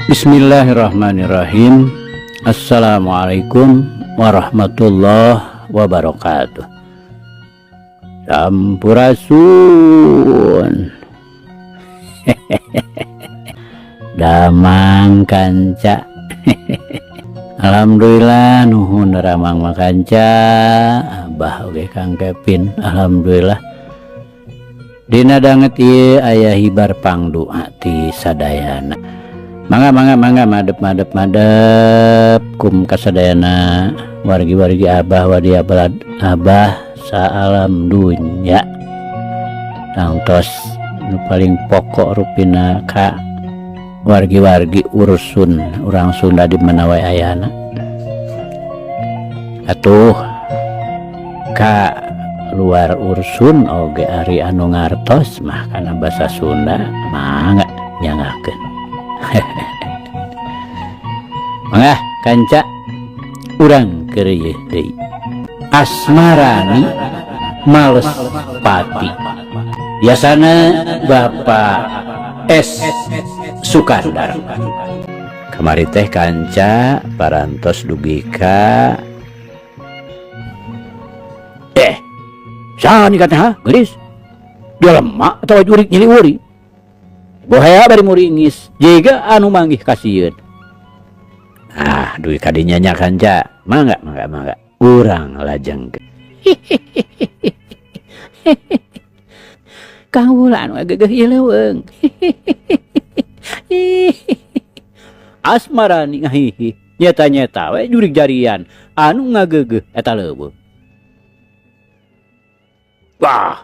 Bismillahirrahmanirrahim. Assalamualaikum warahmatullahi wabarakatuh. Sampurasun. Damang kanca. Alhamdulillah nuhun ramang makanca. Abah oge Kang Kevin. Alhamdulillah. Dina danget ieu aya hibar pangdoa ti sadayana. Mangga mangga mangga madep madep madep kum kasadayana wargi-wargi abah wadi abalad abah saalam dunya. Tangtos nu paling pokok rupina ka wargi-wargi ursun urang Sunda di mana wae ayana. Atuh ka luar ursun oge ari anu ngartos mah kana basa Sunda mangga nyangakeun. Mangga kanca urang keur ieu deui. Asmarani males pati. Biasana Bapak S Sukandar. Kamari teh kanca parantos dugi ka saha nih katanya, ha? Geulis. Dia lemak atau jurik nyili uri. Bohea bari muringis, jiga anu manggih kasieun. Ah, duit kadinya nya kanca. Mangga, mangga, mangga. Urang lajeng. Kawula anu geugeuh ieu leuweung. Asmarani ngahihi, nyeta-nyeta we jurik jarian anu ngageugeuh eta leuweung. Wah.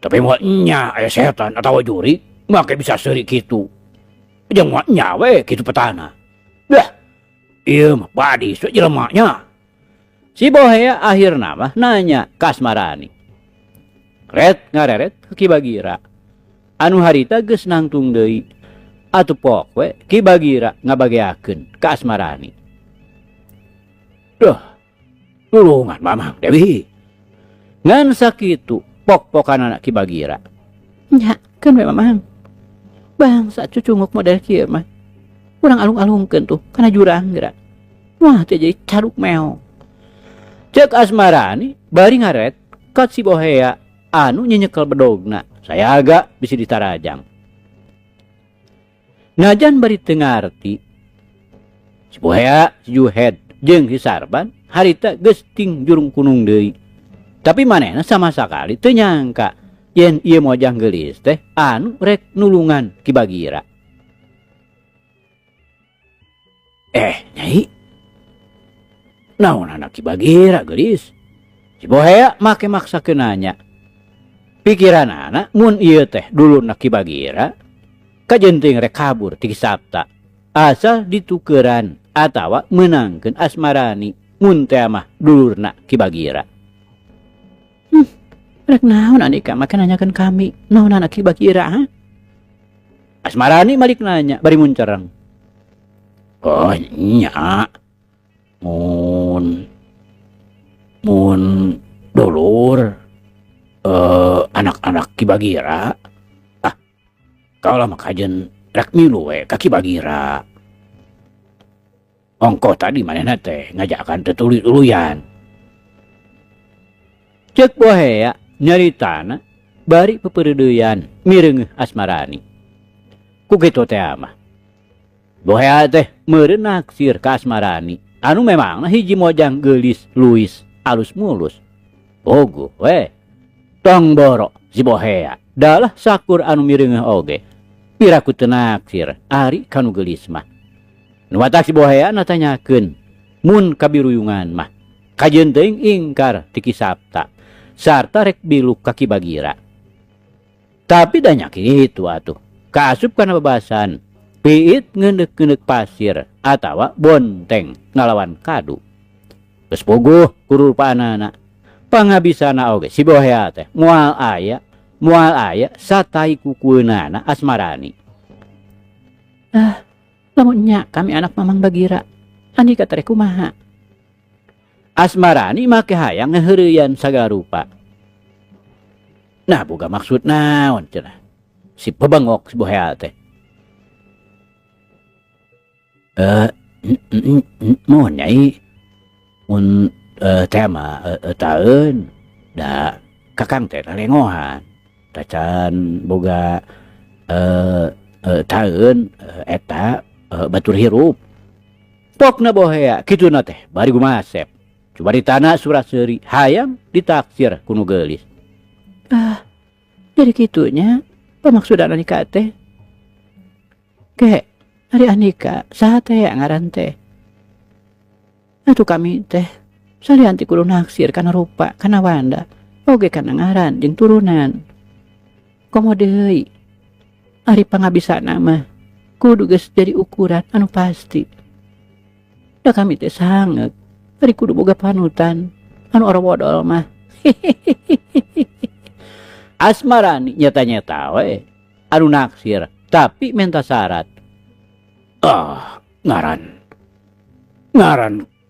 Tapi moal nya aya setan atawa jurik make bisa seuri kitu. Jeung moal nya we kitu petana. Dah. Ieu mah badis we jelema nya. Si Bohea akhirna mah nanya ka Asmarani. Ret ngareret ke Ki Bagira. Anu harita geus nangtung deui. Atuh pok we Ki Bagira ngabageakeun ka Asmarani. Duh. Tulungan Mamang Dewi. Ngan sakitu pok-pokanana Ki Bagira. Nya, keun we Mamang. Bangsa cucunguk model kieu mah. Urang alung-alungkeun tuh kana jurang geura. Wah, teh jadi caruk meong. Cek Asmarani bari ngaret ka si Bohea anu nyenyekel bedogna. Saya agak bisi ditarajang. Najan bari teu ngarti. Si Bohea, si Juhed jeung si Sarban harita geus ting jurung kunung deui. Tapi manehna sama sakali teu nyangka yen ieu mojang geulis teh anu rek nulungan Ki Bagira. Nyai. Naon anak Ki Bagira geulis? Si Bohea make maksakeun nanya. Pikiranana mun ieu teh dulurna Ki Bagira kajenting rek kabur ti Ki Sapta. Asal ditukeran atawa meunangkeun Asmarani mun teh mah dulurna Ki Bagira. Rek naon Andika make nanyakeun kami naon anak Ki Bagira ha? Asmarani malik nanya bari muncereng. Oh nya. Mun dulur anak-anak Ki Bagira. Ah, kaulah mah kajen rek milu we ka Ki Bagira. Ongkoh tadi manehna teh ngajakan tetuli-tuluyan. Cek Bohea nyaritana bari pepereudeuyan mireungeuh Asmarani. Ku kitu teh mah. Bohea teh meureun naksir ka Asmarani. Anu memangna hiji mojang geulis luis alus mulus. Bogoh we. Tong boro si Bohea. Dalah sakur anu mireungeuh oge. Piraku teu naksir ari kanu geulis mah. Nu matak si Bohea natanyakeun mun kabiruyungan mah. Kajeun teuing ingkar ti Ki Sapta. Sarta rek biluk ka Ki Bagira. Tapi da nya kitu atuh. Kaasup kana bebasan. Piit ngeundek-ngeundek pasir atawa bonteng ngalawan kadu. Geus puguh kurupaanana. Pangabisana oge si Bohea teh moal aya satai kukueunana Asmarani. Ah, lamun nya kami anak Mamang Bagira, Andika teh kumaha? Asmarani make hayang ngaheureyan sagarupa. Nah, boga maksud naon cenah? Si pebengok si Bohea teh. Mohon Nyai mun teh mah taeun da kakang teh talengohan tacan boga taeun eta batur hirup. Pokna bohea kituna teh bari gumasep. Cumaritana surat seuri hayang ditaksir ku nu geulis. Ah, jadi kitunya pamaksudan Andika teh. Ke, ari Andika saha teh ngaran teh? Atuh kami teh salian ti kudu naksir kana rupa, kana wanda, oge kana ngaran jeung turunan. Komo deui ari pangabisana mah kudu geus jadi ukuran anu pasti. Da kami teh sangeuk ari kudu boga panutan anu orowodol mah. Asmarani nyata-nyata we anu naksir tapi menta syarat. Ah, ngaran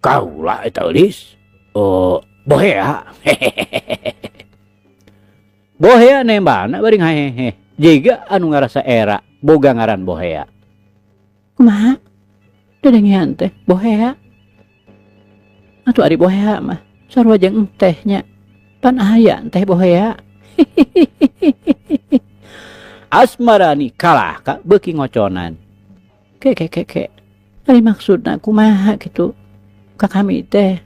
kaula eta eulis. Oh, bohea. Bohea nembana bari ngahehe. Jiga anu ngarasa era boga ngaran bohea. Kumaha? Dedengean teh bohea. Atuh ari bohea mah sarua jeung teh nya. Pan aya teh bohea. Asmarani kalah ka beuki ngoconan. Ke ke ke ke. Ari maksudna kumaha kitu ka kami teh?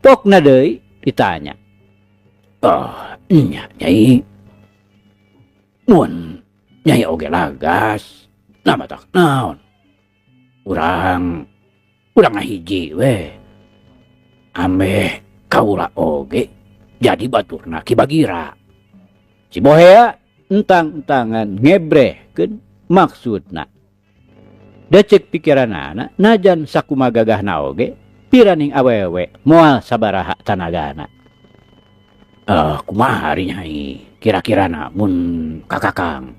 Pokna deui ditanya. Oh, nya Nyai. Mun Nyai oge lagas. Nah matak naon? Urang ngahiji we. Ameh kaula oge jadi baturna Ki Bagira. Si bohea entang-entangan ngebrehkeun maksudna. Decek pikiranana najan sakumaha gagahna oge piraning awewe moal sabaraha tanagana. Kumaha ari Nyai kira-kirana mun kakakang.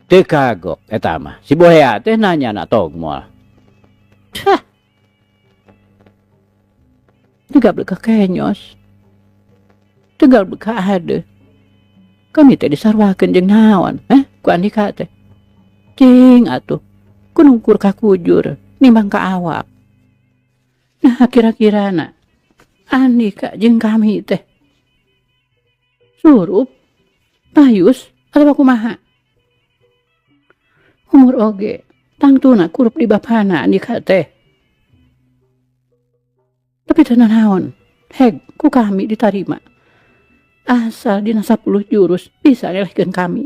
Teu kagok eta mah. Si bohea teh nanyana tog moal. Hah. Tegal beuka kenyos. Tegal beuka adeuh. Kami teh disarwakeun jeung naon, ku Andika teh. Cing atuh, kunungkur ka kujur, nimbang ka awak. Nah, kira-kirana Andika jeung kami teh surup, payus, atawa kumaha? Umur oge, tangtuna kurup di bapana Andika teh. Tapi teu nanaon, heg ku kami ditarima. Asal dina 10 jurus bisa ngelehkeun kami.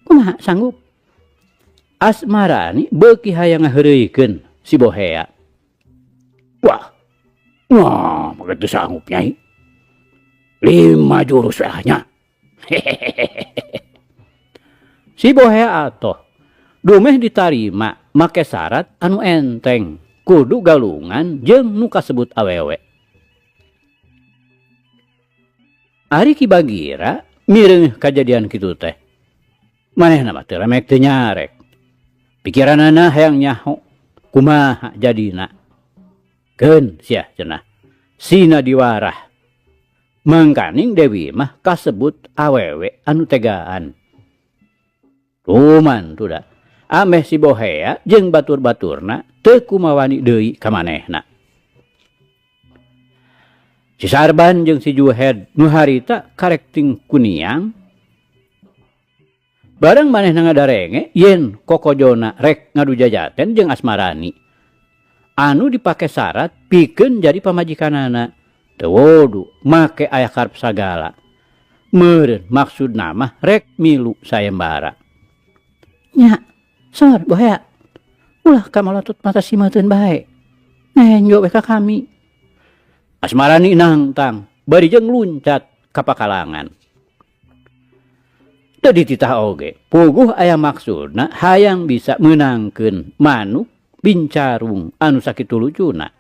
Kumaha sanggup? Asmarani beuki hayang ngaheureuykeun si bohea. Wah, wah, mah teu sanggup Nyai. 5 jurus we nya. Si bohea atoh dumeh ditarima make syarat anu enteng, kudu galungan jeung nu kasebut awewe. Ari Ki Bagira mireung kajadian kitu teh. Manehna mah teu remek teu nyarek. Pikiranana hayang nyaho kumaha jadina. Keun sia cenah. Sina diwarah. Mangkaning Dewi mah kasebut awewe anu tegaan. Tuman tuh da. Ameh si bohea jeung batur-baturna teu kumawani deui ka manehna. Si Sarban jeung si Juhed nu harita karek ting kuniang. Bareng manehna ngadarenge yen kokojona rek ngadu jajaten jeung Asmarani. Anu dipake syarat pikeun jadi pamajikanana. Teu wodu make aya karep sagala. Meureun maksudna mah rek milu sayembara. Nya, sor bohea. Ulah kamalotot mata simeuteun bae. Nenjo we ka kami. Asmarani nangtang bari jeung luncat ka pakalangan. Teu dititah oge, puguh aya maksudna hayang bisa meunangkeun manuk bincarung anu sakitu lucuna.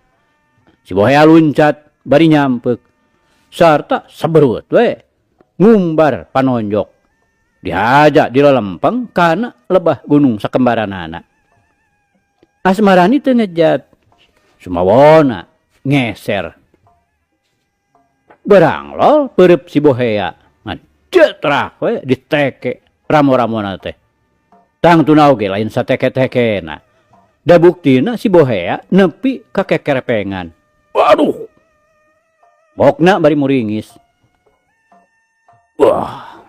Si bohea luncat bari nyampek sarta saberut we ngumbar panonjok. Dihaja di lelempeng kana lebah gunung sakembaranana. Asmarani teu ngejat, sumawona ngeser. Beranglol peureub si bohea ngan cetrak we diteke ramo-ramona teh. Tangtuna oge lain sateke-tekena. Da buktina si Bohea nepi ka kekerepengan. Waduh. Bokna bari muringis. Wah,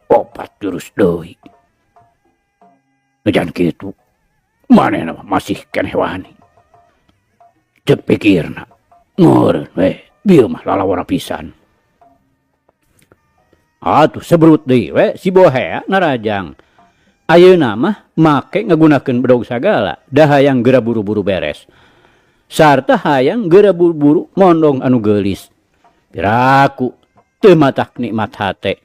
opat jurus deui. Najan kitu, manehna mah masih keneh wani. Cek pikirna, ngeureun we, bieu mah lalawara pisan. Atuh sebrut deui we si Bohea narajang. Ayeuna mah make ngagunakeun bedog sagala, da hayang geura buru-buru beres. Sarta hayang geura buru-buru mondong anu geulis. Piraku teu matak nikmat hate.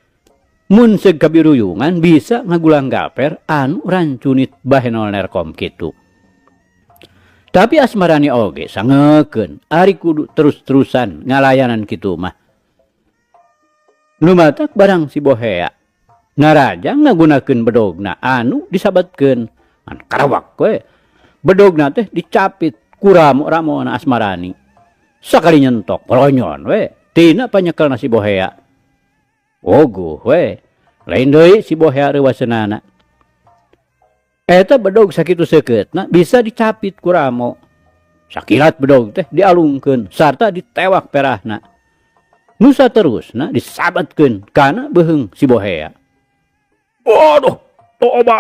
Mun seug kabiruyungan bisa ngagulang gaper anu rancunit bahenol nerkom kitu. Tapi Asmarani oge sangekeun ari kudu terus-terusan ngalayanan kitu mah. Nu matak barang si Bohea narajang ngagunakeun bedogna anu disabatkeun. Ngan karawak we. Bedogna teh dicapit ku ramo-ramona Asmarani. Sakali nyentok kolonyon we tina panyekelna si Bohea. Oguh we, lain deui si Bohea reuwaseunana. Eta bedog sakitu seukeutna bisa dicapit ku ramo. Sakilat bedog teh dialungkeun sarta ditewak perahna. Nu saterusna disabatkeun kana beuheung si Bohea. Waduh, tobat.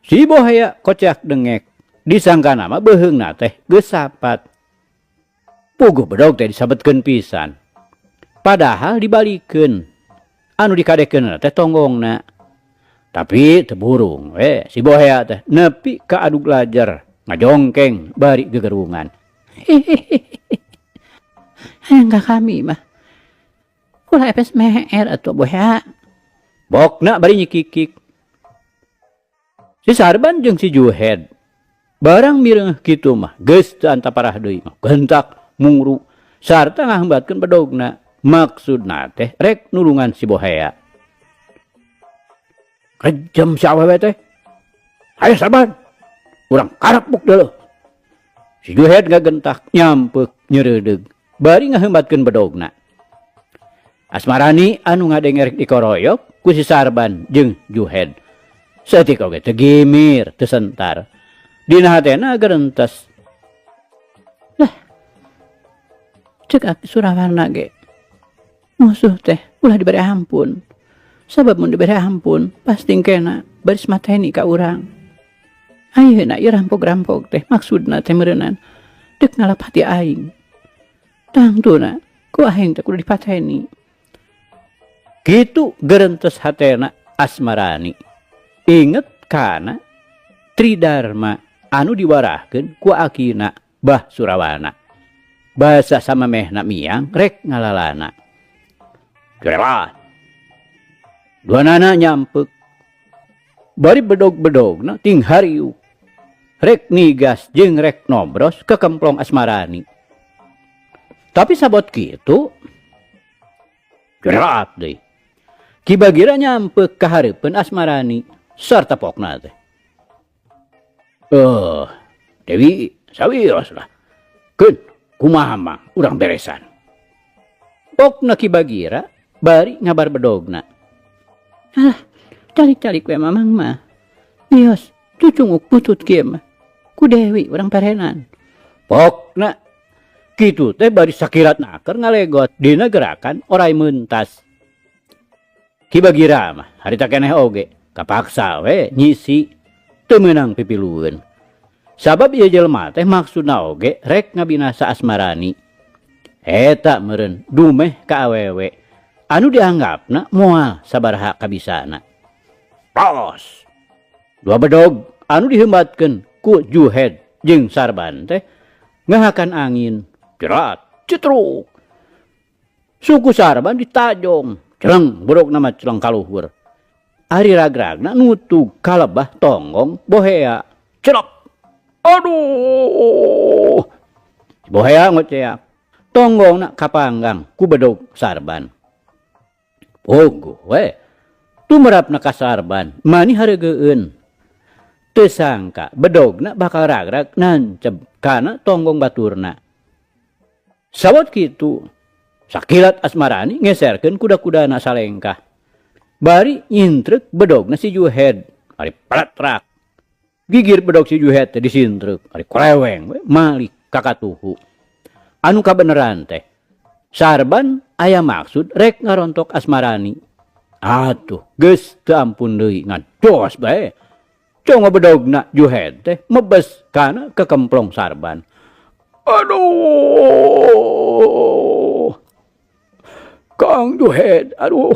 Si Bohea kocak dengek, disangkana mah beuheungna teh geus sapat. Puguh bedog teh disabetkeun pisan. Padahal dibalikeun. Anu dikadekeun teh tonggongna. Tapi teu burung we si Bohea teh nepi ka adug lajar ngajongkeng bari gegerungan. Hayang ka kami mah. Ulah epes meher atuh Bohea. Bokna bari nyikikik. Si Sarban jeung si Juhed barang mireungeuh kitu mah geus teu antaparah deui mah gentak mungru sarta ngahembatkeun bedogna. Maksudna teh rek nulungan si Bohea. Kejam si awewe teh. Hayo Sarban, urang karapuk deuleuh. Si Juhed ngagentak nyampek nyereudeg bari ngahembatkeun bedogna. Asmarani anu ngadenge rek dikoroyok ku si Sarban jeung Juhed. Saeutik oge teu gimir, teu sentar. Dina hatena gerentes. Lah, cek aki Surawarna ge. Musuh teh ulah dibere ampun. Sabab mun dibere ampun pasti kena baris mateni ka urang. Ayeuna ieu rampok-rampok teh maksudna teh meureunan deuk ngalap hati aing. Tangtuna ku aing teh kudu dipateni. Kitu gerentes hatena Asmarani. Inget kana Tridharma anu diwarahkeun ku akina Bah Surawana. Basa samamehna miang rek ngalalana. Jurelat. Duanana nyampek. Bari bedog-bedogna ting hariuk. Rek nigas jeung rek nobros ke kemplong Asmarani. Tapi sabot kitu jurelat deui. Ki Bagira nyampek ka hareupeun Asmarani sarta pokna teh. Dewi sawios lah. Keun kumaha mah urang beresan. Pokna Ki Bagira bari ngabar bedogna. Alah, calik-calik we mamang mah. Bios, cucunguk butut kieu mah. Ku Dewi urang perenan. Pokna kitu teh bari sakirat naker ngalegot dina gerakan orai mentas. Ki Bagira mah harita keneh oge kapaksa we nyisi teu meunang pipilueun. Sabab ieu jelema teh maksudna oge rek ngabinasa Asmarani. Eta meureun dumeh ka awewe anu dianggapna moal sabaraha kabisana. Tos. Dua bedog anu dihembatkeun ku Juhed jeung Sarban teh ngahakan angin. Jerat, cetruk. Suku Sarban ditajong, celeng bedogna mah celeng kaluhur. Ari ragragna nutug kalebah tonggong Bohea. Celok. Aduh. Bohea ngoceak. Tonggongna kapanggang ku bedog Sarban. Puguh we. Tumerapna ka Sarban, mani hareugeun. Teu sangka bedogna bakal ragrag nanceb kana tonggong baturna. Sawot kitu, sakilat Asmarani ngeserkeun kuda-kudana salengkah. Bari nyintrek bedogna si Juhed, bari palatrak. Gigir bedog si Juhet teh disintreuk ari koleweng we malik ka katuhu. Anu kabeneran teh Sarban aya maksud rek ngarontok Asmarani. Atuh geus teu ampun deui ngan jos bae. Congo bedogna Juhet teh mebes kana kekemplong Sarban. Aduh. Kang Juhet, aduh.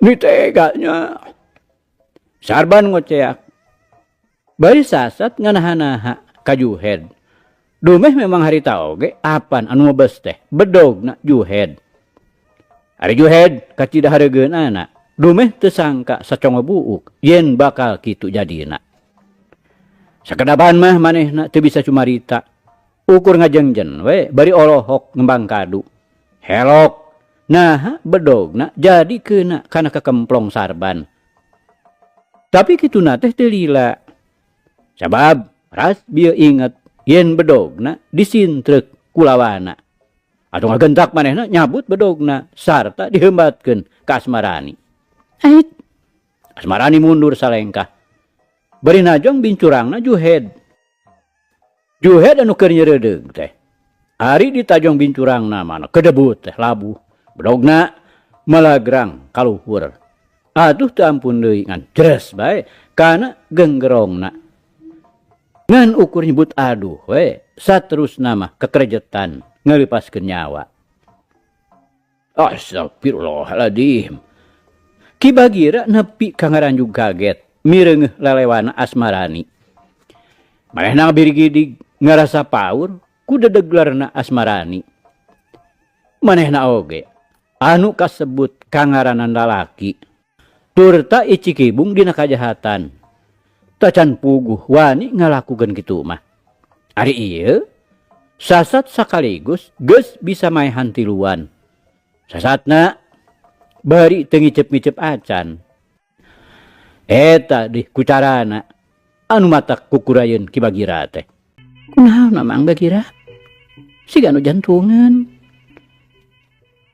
Ni teganya. Sarban ngoceak. Bari sasat nganaha-naha ka Juhed. Dumeh memang harita oge apan anu mebes teh bedogna Juhed. Ari Juhed kacida hareugeunana. Dumeh teu sangka sacongo buuk yen bakal kitu jadina. Sakedapan mah manehna teu bisa cumarita. Ukur ngajengjen we bari olohok ngembang kadu. Helok. Naha bedogna jadi keuna kana kekemplong Sarban. Tapi kituna teh teu lila. Sabab ras bieu inget yen bedogna disintreuk kulawana. Atuh ngagentak manehna nyabut bedogna sarta dihembatkeun ka Asmarani. Ait. Asmarani mundur salengkah. Bari najong bincurangna Juhed. Juhed anu keur nyeredeug teh. Ari ditajong bincurangna mana kedebut teh labuh. Bedogna malagrang kaluhur. Aduh teu ampun deui ngan jres bae kana genggerongna. Ngan ukur nyebut aduh we saterusna mah kekerejetan ngaleupaskeun nyawa. Astagfirullahaladzim. Ki Bagira nepi ka ngaranjug kaget mireungeuh lelewana Asmarani. Manehna ngabirigidig ngarasa paur ku dedeglerna Asmarani. Manehna oge anu kasebut kangaranan lalaki turta icikibung dina kajahatan. Tacan puguh wani ngalakukeun kitu mah. Ari ieu sasat sakaligus geus bisa maehan tiluan. Sasatna bari teu ngicep-ngicep acan. Eta dih kucarana anu matak kukurayeun Ki Bagira teh. Kunaon Mamang Bagira? Siga anu jantungan.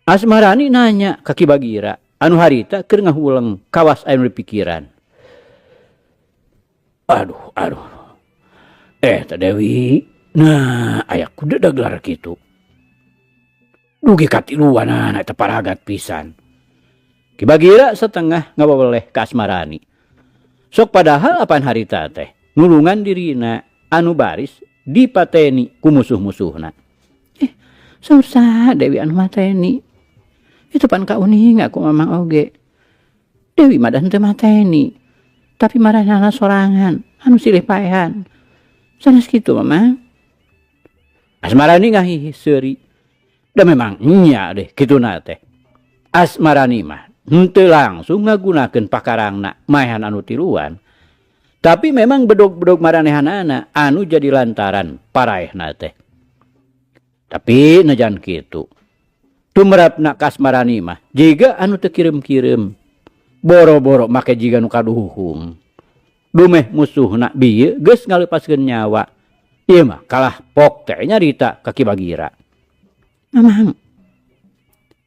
Asmarani nanya ka Ki Bagira anu harita keur ngahuleng kawas anu dipikiran. Aduh, aduh. Teh Dewi, nah aya kudu daglar kitu. Dugi katiluanana eta paragat pisan. Ki Bagira setengah ngawaweleh ka Asmarani. Sok padahal apan harita teh nulungan dirina anu baris dipateni ku musuh-musuhna. Susah Dewi anu mateni. Itu pan kauninga ku Mamang oge. Dewi mah da henteu mateni. Tapi maranehna sorangan anu silih paehan. Sanes kitu Mamang. Asmarani ngahihih seuri. Da memang nya deh kituna teh. Asmarani mah henteu langsung ngagunakeun pakarangna maehan anu tiluan. Tapi memang bedog-bedog maranehanana anu jadi lantaran paraehna teh. Tapi najan kitu. Tumrapna ka Asmarani mah jiga anu teu kirim-kirim. Boro-boro make jiga nu kaduhung. Dumeh musuhna bieu geus ngaleupaskeun nyawa. Ieu mah kalah pok teh nyarita ka Ki Bagira. Mamang.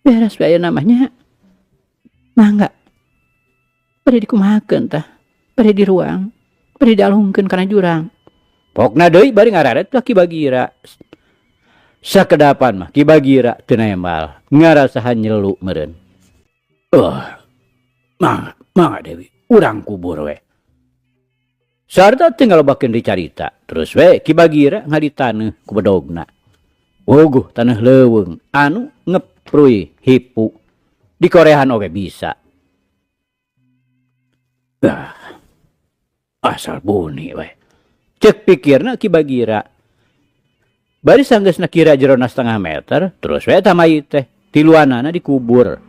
Beres bae namanya. Mangga. Bade dikumahakeun tah. Bade diruang. Bade dialungkeun kana jurang. Pokna deui bari ngararet ka Ki Bagira. Sakedapan mah Ki Bagira teu nembal, ngarasahan nyelu meureun. Mangga, mangga Dewi, urang kubur we. Sarta teu ngalobakeun dicarita, terus we Ki Bagira ngadi taneuh ku bedogna. Wuguh taneuh leuweung anu ngepruy hipu. Dikorehan oge bisa. Asal buni we. Cek pikirna Ki Bagira. Bari sanggeusna kira jerona setengah meter, terus we eta mayit teh tiluanana dikubur.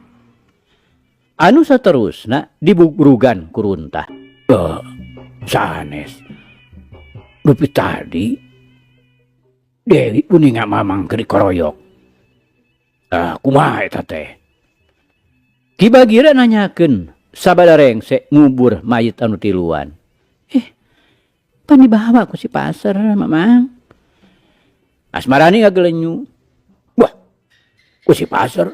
Anu saterusna dibugrugan ku runtah. Sanes. Dupi tadi Dewi uninga Mamang keur dikoroyok. Kumaha eta teh? Ki Bagira nanyakeun sabada rengse ngubur mayit anu tiluan. Pan dibawa ku si Paser, Mamang. Asmarani ngagelenyu. Wah, ku si Paser.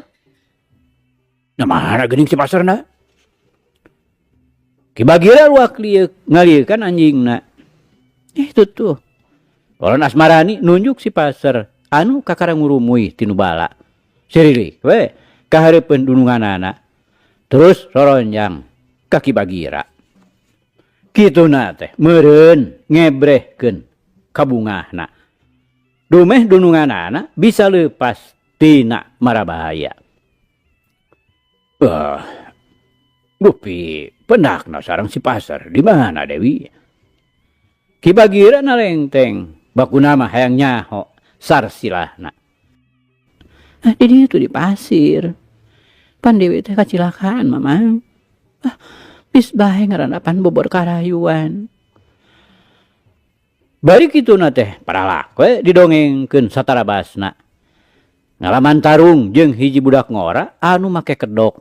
Nah, mana geuning si Paserna? Ki Bagira luak lieuk ngaliekan anjingna. Itu tuh. Orang Asmarani nunjuk si Paser anu kakara ngurumuy tinu bala. Sirilik we kahareupeun dununganana. Terus soronjang ka Ki Bagira. Kituna teh meureun ngebrehkeun kabungahna. Dumeh dununganana bisa leupas tina marabahaya. Dupi pendakna sareng si Paser di mana Dewi? Ki Bagira nalengteng bakuna mah hayang nyaho sarsilahna. Ah, di dieu tuh di pasir. Pan Dewi teh kacilakaan Mamang. Ah, bis bae ngarandapan bobor karayuan. Bari kituna teh paralak we didongengkeun satarabasna. Ngalaman tarung jeung hiji budak ngora anu make kedok.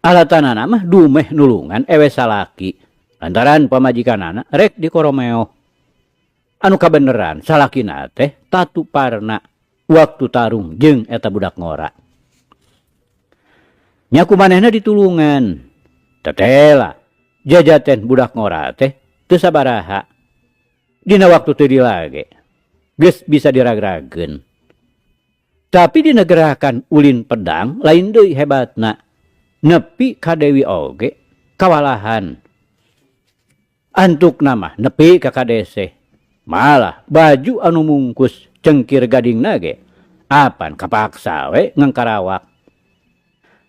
Alatanana mah dumeh nulungan ewe salaki. Lantaran pamajikanana rek dikoromeo. Anu kabeneran salakina teh tatu parna waktu tarung jeung eta budak ngora. Nya kumanehna ditulungan. Tetela jajaten budak ngora teh teu sabaraha. Dina waktu teu dilage geus bisa diragrageun. Tapi dina gerakan ulin pedang lain deui hebatna. Nepi ka Dewi oge kawalahan. Antukna mah nepi ka kadeseh. Malah baju anu mungkus cengkir gadingna ge apan kapaksa we ngangkarawak.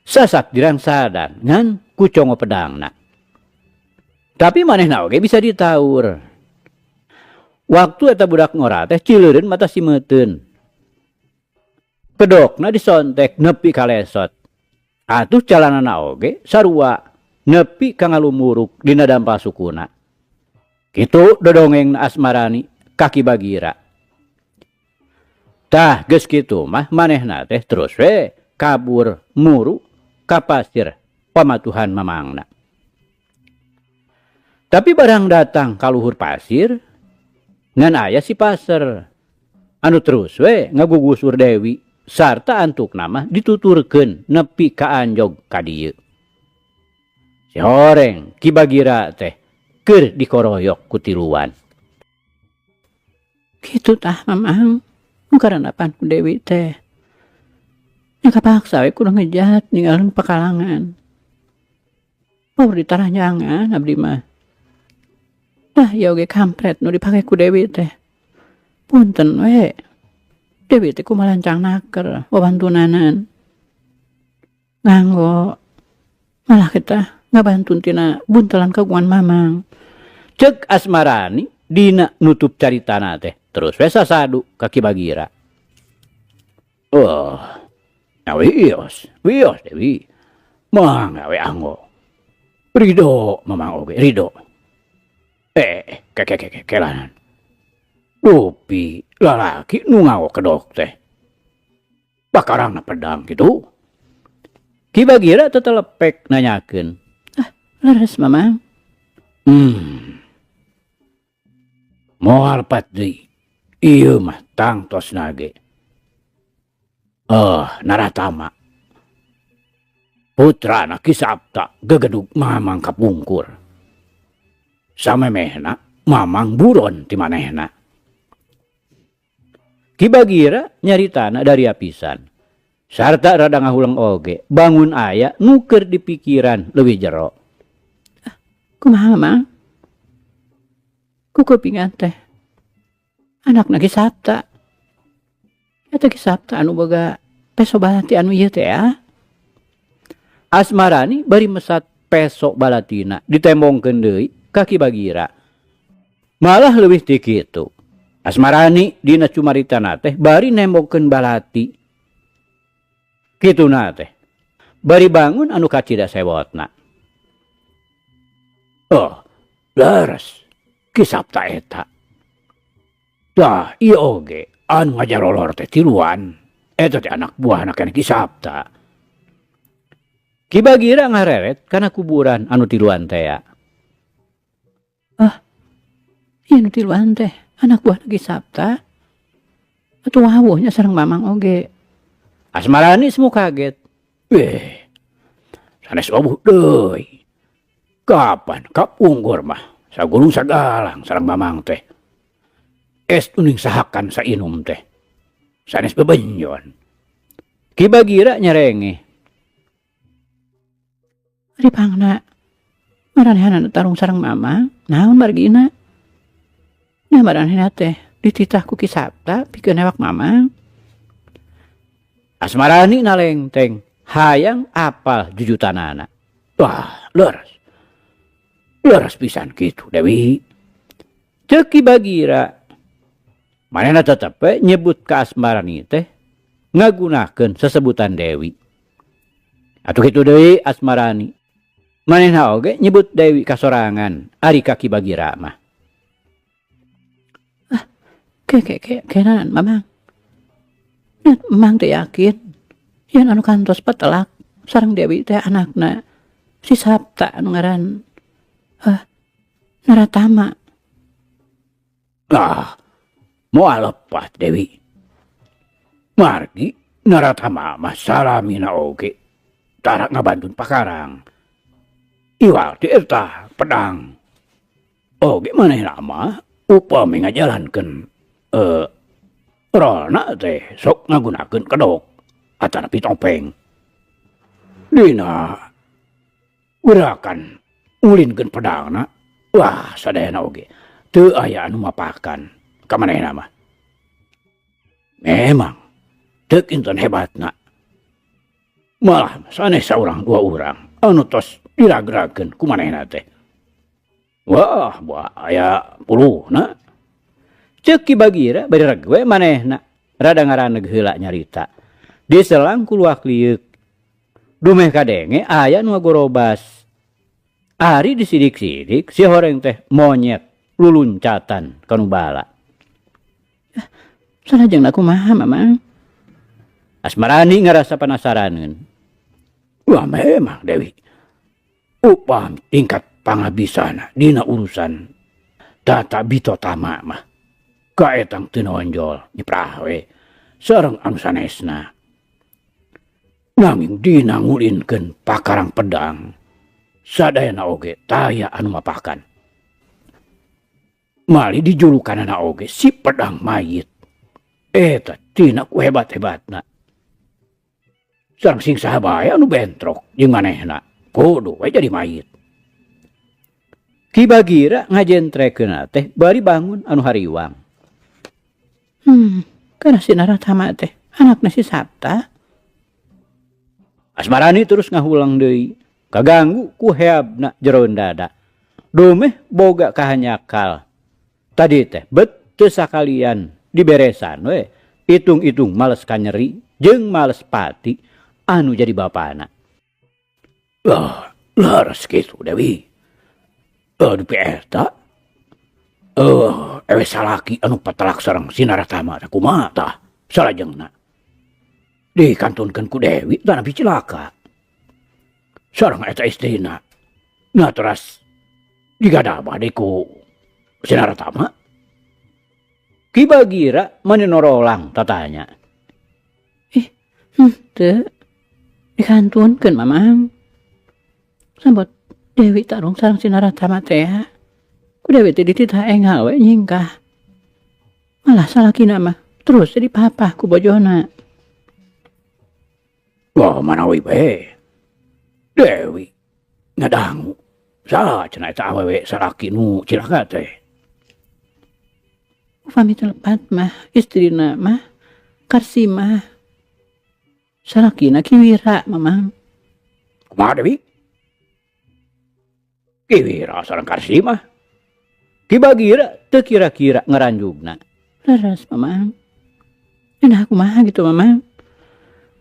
Sasak dirangsadan ngan ku congo pedangna. Tapi manehna oge bisa ditaur. Waktu eta budak ngora teh cileureun mata simeuteun. Kedokna disontek nepi ka lesot. Atuh calanana oge sarua nepi ka ngalumuruk dina dampal sukuna. Kitu dodongeng Asmarani ka Ki Bagira. Tah geus kitu mah manehna teh terus we kabur muru ka pasir pamatuhan mamangna. Tapi barang datang ka luhur pasir ngan aya si Paser anu terus we ngagugusur Dewi sarta antukna mah dituturkeun nepi ka anjog ka dieu. Si horeng Ki Bagira teh keur dikoroyok ku tiluan. Kitu tah Mamang, nu karandapan ku Dewi teh. Nya kapaksa we kudu ngejat ninggalkeun pakalangan. Power ditaranjangan abdi mah. Tah ieu oge kampret nu dipake ku Dewi teh. Punten we. Dewi teh kumaha lancang naker wabantunanan. Nganggo malah kita ngabantun tina buntelan kagungan Mamang. Cek Asmarani dina nutup caritana teh terus we sasadu ka Ki Bagira. Oh, nya wios, wios Dewi. Mangga we anggo. Ridho Mamang oge, ridho. Ke ke ke ke kelanan. Dupi lalaki nu ngawo kedok teh. Bakarangna pedang kitu. Ki Bagira tetelepek nanyakeun. Ah, leres Mamang. Moal pat deui. Ieu mah tangtos nage. Naratama. Putrana Ki Sapta gegedug Mamang kapungkur. Samemehna Mamang buron ti manehna. Ki Bagira nyaritana dari apisan. Sarta rada ngahuleng oge, bangun aya nu keur dipikiran leuwih jero. Ah, kumaha Mang? Kukupingan teh. Anakna Ki Sapta. Eta Ki Sapta anu boga peso balati anu ieu teh ya. Asmarani bari mesat peso balatina ditembongkeun deui ka Ki Bagira. Malah leuwih ti kitu. Asmarani dina cumaritana teh bari nembongkeun balati. Kituna teh bari bangun anu kacida sewotna. Oh, leres Ki Sapta eta. Tah, ieu oge anu ngajarolor teh tiluan. Eta teh anak buahna keneh Ki Sapta. Ki Bagira ngareret kana kuburan anu tiluan teh ya. Ah, ieu nu tiluan teh anak buahna Ki Sapta. Atuh wawuhnya sareng Mamang oge. Asmarani semu kaget. Sanes wawuh deui. Kapan kapungkur mah Sagulung sagalang sareng Mamang teh. Es uning sahakan sainum teh. Sanes bebenjon. Ki Bagira nyerenge. Ari pangna maranehanana tarung sareng Mamang, naon margina? Nah maranehna teh dititah ku Ki Sapta pikeun newak Mamang. Asmarani nalengteng hayang apal jujutanana. Wah, leres. Leres pisan kitu Dewi. Ceuk Ki Bagira. Manehna tetep we nyebut ka Asmarani teh ngagunakeun sesebutan Dewi. Atuh kitu deui Asmarani. Manehna oge nyebut Dewi kasorangan ari ka Ki Bagira mah. Ah, ke ke ke kenan Mamang. Mamang teh yakin yen anu kantos petelak sareng Dewi teh anakna si Sapta anu ngaran Naratama. Ah, moal lepat Dewi. Margi Naratama mah salamina oge tara ngabantun pakarang. Iwal ti eta pedang. Oge manehna mah upami ngajalankeun rolna teh sok ngagunakeun kedok atanapi topeng. Dina gerakan ulinkeun pedangna, wah sadayana oge teu aya anu mapakan ka manehna mah. Memang teu kinten hebatna. Malah sanes saurang dua urang anu tos diragrakeun ku manehna teh. Wah, buah aya puluhna. Ceuk Ki Bagira bari reg we manehna rada ngaraneg heula nyarita. Diselang ku luak lieuk. Dumeh kadenge aya nu ngagorobas. Ari disidik-sidik si horeng teh monyet luluncatan kanu bala. Salajengna kumaha Mamang? Asmarani ngarasa penasaraneun. Wah memang Dewi. Upah tingkat pangabisana dina urusan tata bitotama mah. Kaetang teu nonjol nyeprah we sareng anu sanesna. Nanging dina ngulinkeun pakarang pedang sadayana oge taya anu mapakan. Mali dijulukanana oge si pedang mayit. Eta tina ku hebat-hebatna. Sareng sing saha bae anu bentrok jeung manehna kudu we jadi mayit. Ki Bagira ngajentrekeunna teh bari bangun anu hariwang. Kana si Naratama teh anakna si Sapta. Asmarani terus ngahulang deui, kaganggu ku heabna jeroan dada. Dumeh boga kahanyakal. Tadi teh bet teu sakalian diberesan we, itung-itung males kanyeri jeung males pati anu jadi bapana. Wah, leres kitu Dewi. Dupi eta. Ewe salaki anu patelak sareng si Naratama teh kumaha tah salajengna. Dikantunkeun ku Dewi tanapi cilaka. Sareng eta istrina. Nah teras digadabah deui ku si Naratama. Ki Bagira menenorolang tatanya. Ih, teu dikantunkeun Mamang. Sambot Dewi tarung sareng si Naratama teh. Ku Dewi teh dititah enggal we nyingkah. Malah salakina mah terus jadi papah ku bojona. Wah, manawi bae. Dewi ngadangu. Saha cenah eta awewe salaki nu cilaka teh? Upami teu lepat mah istrina mah Karsima. Salakina Ki Wira Mamang. Kumaha Dewi? Ki Wira sareng Karsima. Ki Bagira teu kira-kira ngaranjugna. Leres Mamang. Nah kumaha gitu Mamang?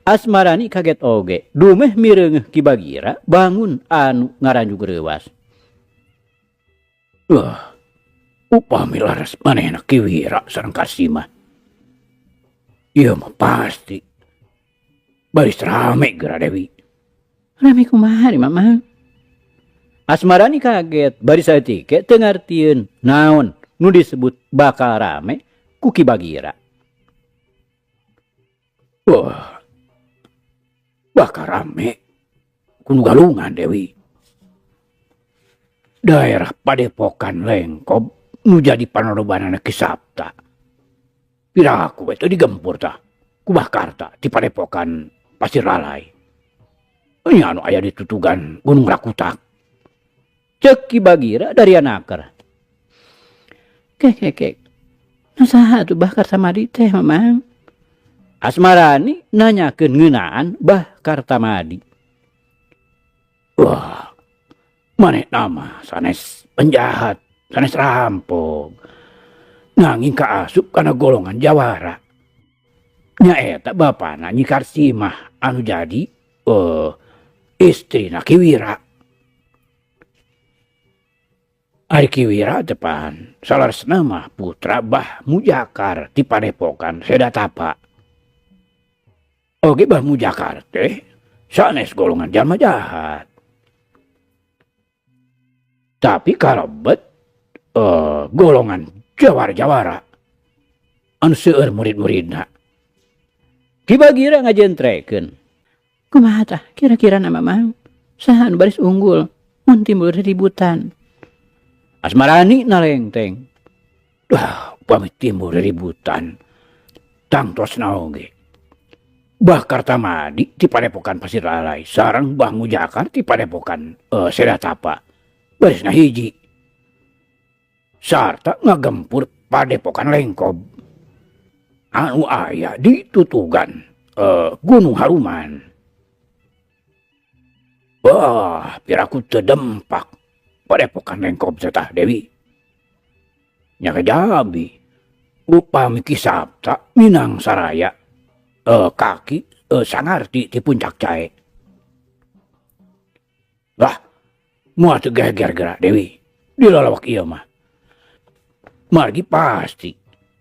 Asmarani kaget oge, dumeh mireungeuh Ki Bagira bangun anu ngaranjug reuwas. Wah, upami laras manehna Ki Wira sareng Karsima. Ieu mah pasti baris rame geura Dewi. Rame kumaha ri Mamang? Asmarani kaget bari saeutik ge teu ngartieun naon nu disebut bakal rame ku Ki Bagira. Wah, bakal rame ku nu galungan Dewi. Daerah Padepokan Lengkob nu jadi panodobanana Ki Sapta. Piraku we teu digempur tah ku Bah Karta ti Padepokan Pasir Lalai. Nya anu aya di tutugan Gunung Rakutak. Cek Ki Bagira dari anaker. Kek kek kek. Nu saha atuh Bah Kartamadi teh, Mamang? Asmarani nanyakeun ngeunaan Bah Kartamadi. Wah, manehna mah sanes penjahat, sanes rampok. Nanging kaasup kana golongan jawara. Nyaeta bapana Nyi Karsimah anu jadi istrina Ki Wira. Ari Ki Wira teh pan saleresna mah putra Bah Mujakar ti Padepokan Sedatapa. Oge Bah Mujakar teh sanes golongan jalma jahat. Tapi kalebet golongan jawara-jawara anu seueur murid-muridna. Ki Bagira ngajentrekeun. Kumaha tah kira-kira na Mamang? Saha anu baris unggul mun timbul riributan? Asmarani nalengteng. Dah, upami timbul riributan tangtosna oge. Bah Kartamadi ti Padepokan Pasir Lalai sareng Bah Mujakar ti Padepokan Sedatapa barisna hiji. Sarta ngagempur Padepokan Lengkob anu aya di tutugan Gunung Haruman. Wah, piraku teu dempak Padepokan Lengkob teh tah Dewi. Nya kajabi upami Ki Sapta minang saraya kaki sangarti ti puncak cae. Lah, moal teu geger geura Dewi di lalawak ieu mah. Margi pasti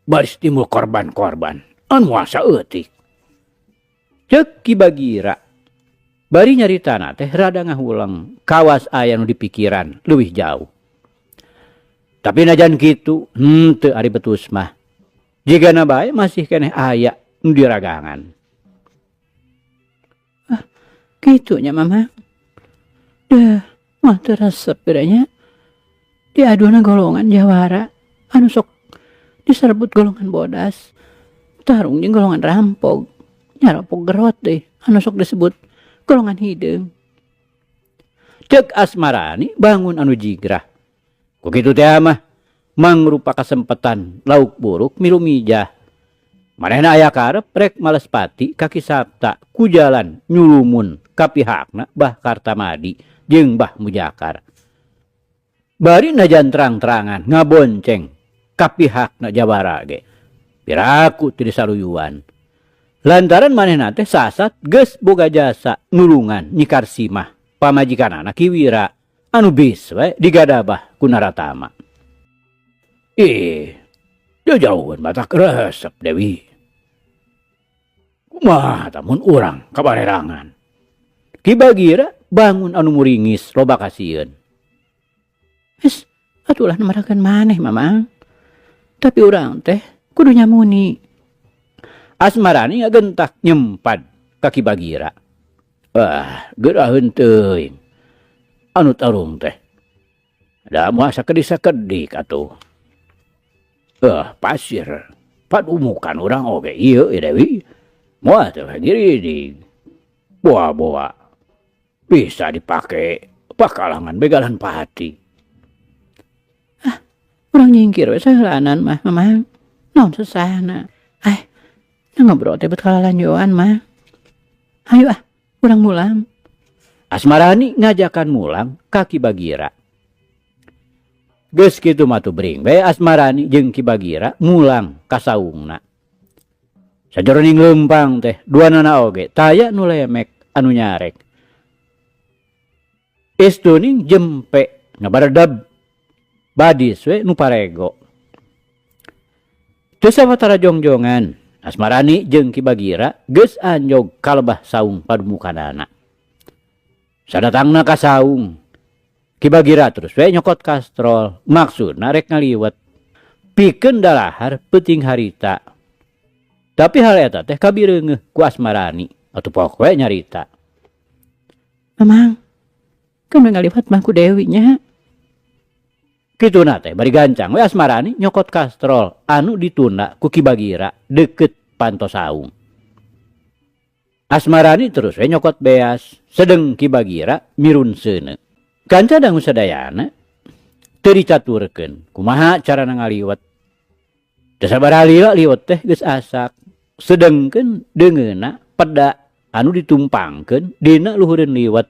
baris timbul korban-korban anu moal saeutik. Ceuk Ki Bagira. Bari nyaritana teh rada ngahuleng kawas aya nu dipikiran leuwih jauh. Tapi najan kitu henteu ari betus mah. Jigana bae masih keneh aya nu diragangan. Ah, kitu nya Mama. Deuh, mah teu resep geura nya. Diaduhna golongan jawara anu sok diserbut golongan bodas. Tarung jeung golongan rampog. Nyaropog gerot deui anu sok disebut golongan hideung. Ceuk Asmarani bangun anu jigrah. Ku kitu teh mah mangrupa kasempetan lauk buruk milu mijah. Manehna aya karep rek males pati ka Ki Sapta ku jalan nyulumun ka pihakna Bah Kartamadi jeung Bah Mujakar. Bari najan terang-terangan ngabonceng ka pihakna jawara ge. Piraku teu disaluyuan. Lantaran manehna teh sasat geus boga jasa nulungan Nyi Karsimah pamajikanana Ki Wira anu bis we digadabah ku Naratama. Ih, jauhan batak resep Dewi. Kumaha tamun urang kabarerangan. Ki Bagira bangun anu muringis loba kasieun. Geus, atuh ulah nemarakeun maneh Mamang. Tapi urang teh kudu nyamuni. Asmarani ngagentak nyempad ka Ki Bagira. Wah, geuraheun teuing. Anu tarung teh. Da moal sakedik-sakedik atuh. Pasir padumukan urang oge ieu Dewi. Moal teh giridig. Boa-boa bisa dipake pakalangan begalan pati. Ah, urang nyingkir we saheulaanan mah Mamang. Naon susahna? Eh, ngobrol teh bet kalalanjoan mah. Hayu ah, urang mulang. Asmarani ngajakan mulang ka Ki Bagira. Geus kitu mah tuh bring we Asmarani jeung Ki Bagira mulang ka saungna. Sajeroning leumpang teh duanana oge taya nu lemek anu nyarek. Istuning jempe ngabaredeb badis we nu parego. Teu sawatara jongjongan Asmarani jeung Ki Bagira geus anjog kalebah saung padumukanana. Sadatangna ka saung, Ki Bagira terus we nyokot kastrol, maksudna rek ngaliwet. Pikeun dalahar peuting harita. Tapi hal eta teh kabireungeuh ku Asmarani atuh pok we nyarita. Mamang, keun we ngaliwet mah ku Dewi nya. Kituna teh bari gancang we Asmarani nyokot kastrol anu ditunda ku Ki Bagira deket panto saung. Asmarani terus we nyokot beas, sedeng Ki Bagira mirun seuneu. Kanca dangu sadayana teu dicaturkeun kumaha carana ngaliwet. Teu sabaraha lila liwet teh geus asak, sedengkeun deungeunna peda anu ditumpangkeun dina luhureun liwet.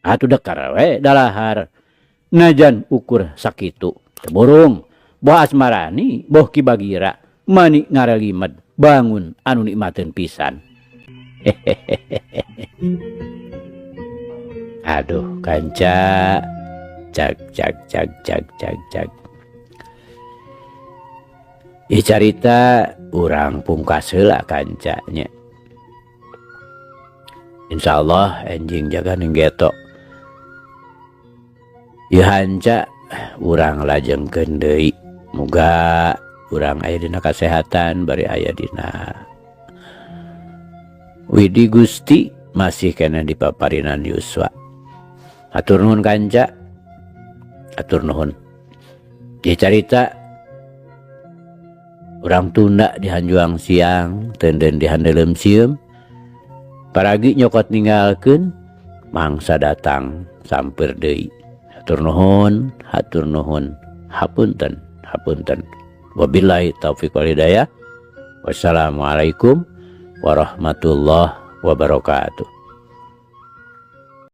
Atuh dekar we dalahar najan ukur sakitu. Teu burung boh Asmarani boh Ki Bagira mani ngarelimed bangun anu nikmateun pisan. Aduh kanca cag cag cag cag cag cag. Ieu carita urang pungkas heula kanca nya. Insyaallah enjing jaga ning geto. Ieu hanca urang lajengkeun deui. Muga urang aya dina kasehatan bari aya dina Widi Gusti masih keneh di paparinan yuswa. Hatur nuhun kanca. Hatur nuhun. Ieu carita urang tunda di hanjuang siang, tenden di handeuleum sieum. Paragi nyokot ninggalkeun mangsa datang samper deui. Hatur nuhun, hatur nuhun. Hapunten, hapunten. Wabillahi taufik wal hidayah. Wassalamualaikum warahmatullahi wabarakatuh.